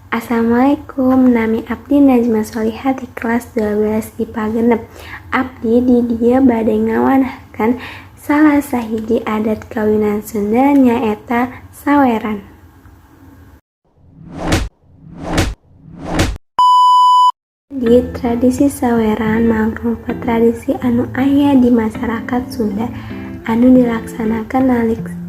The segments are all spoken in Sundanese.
Assalamualaikum, nami abdi Najma Sholihah di kelas 12 IPA 6. Abdi di dieu bade ngawanahkeun salah sahiji adat kawinan Sunda, nyaeta saweran. Di tradisi saweran mangrupa tradisi anu aya di masyarakat Sunda anu dilaksanakeun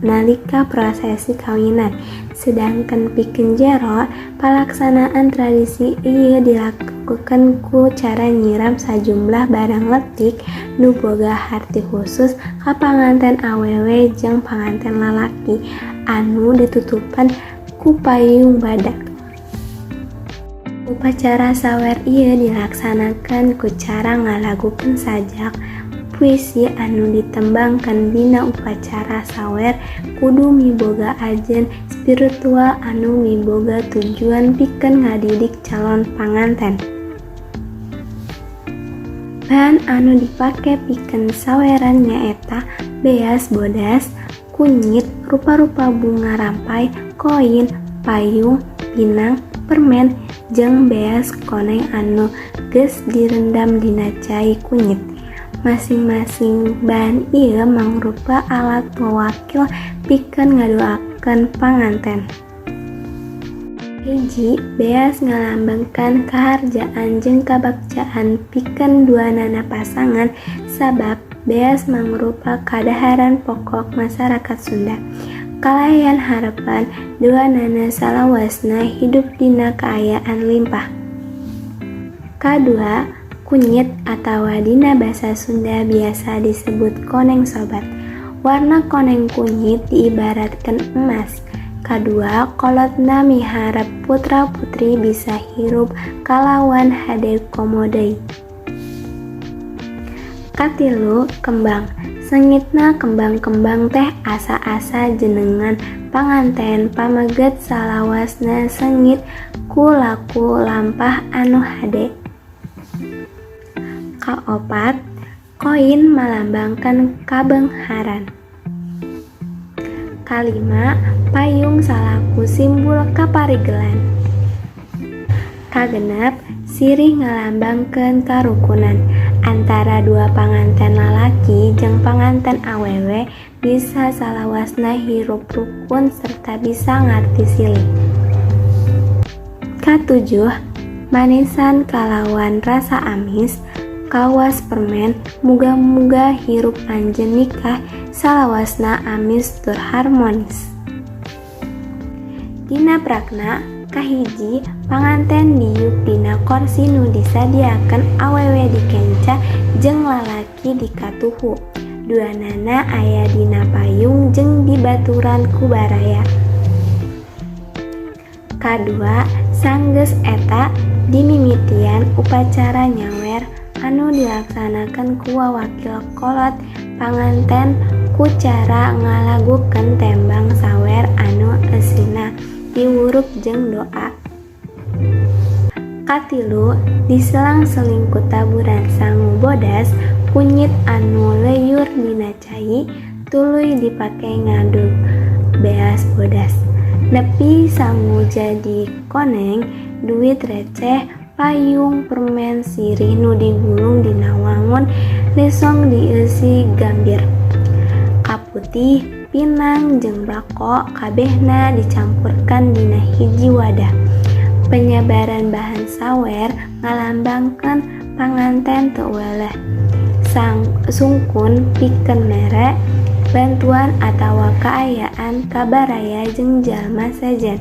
nalika prosesi kawinan. Sedangkan pikeun jero, palaksanaan tradisi ieu dilakukeun ku cara nyiram sajumlah barang leutik nu boga harti khusus ka panganten awewe jeung panganten lalaki anu ditutupan ku payung badak. Upacara sawer ieu dilaksanakeun ku cara ngalagukeun sajak puisi anu ditembangkeun dina upacara sawer kudu miboga ajen spiritual anu miboga tujuan pikeun ngadidik calon panganten. Bahan anu dipake pikeun saweran nyaeta beas bodas, kunyit, rupa-rupa bunga rampai, koin, payung, pinang, permen, jeung beas koneng anu geus direndam dina cai kunyit. Masing-masing bahan ieu mangrupa alat wewakil pikeun ngadoakeun panganten. Hiji, beas ngalambangkeun kaharjaan jeung kabagjaan pikeun duanana pasangan, sabab beas mangrupa kadaharan pokok masyarakat Sunda. Kalayan harepan duanana salawasna hidup dina kaayaan limpah. Kadua, kunyit atawa dina basa Sunda biasa disebut koneng sobat. Warna koneng kunyit diibaratkeun emas. Kadua kolotna miharep putra-putri bisa hirup kalawan hade komo deui. Katilu, kembang. Sengitna kembang-kembang teh asa-asa jenengan panganten pameget salawasna sengit ku laku lampah anu hade. Kaopat, koin malambangkeun kabeungharan. Kalima, payung salaku simbul kaparigelan. Kagenep, sirih ngalambangkeun karukunan antara dua panganten lalaki jeung panganten awewe bisa salawasna hirup rukun serta bisa ngarti silih. Katujuh, manisan kalawan rasa amis kawas permen, muga-muga hirup anjeun nikah salawasna amis tur harmonis. Dina prakna, kahiji, panganten diuk dina korsi nu disadiakeun, awewe di kenca jeung lalaki di katuhu. Duanana aya dina payung jeung dibaturan ku baraya. Kadua, sanggeus eta dimimitian upacara nyawer anu dilaksanakeun ku wawakil kolot panganten ku cara ngalagukeun tembang sawer anu eusina diwuruk jeung doa. Katilu, diselang-seling ku taburan sangu bodas, kunyit anu leyur dina cai, tuluy dipake ngaduk beas bodas. Nepi sangu jadi koneng, duit receh, payung, permen, sirih nu digulung dina wangun lisong dieusi gambir. Kaputih, pinang jeung bako kabehna dicampurkeun dina hiji wadah. Penyebaran bahan sawer ngalambangkeun panganten teu weleh sungkun pikeun mere bantuan atawa kaayaan ka baraya jeung jalma sejen.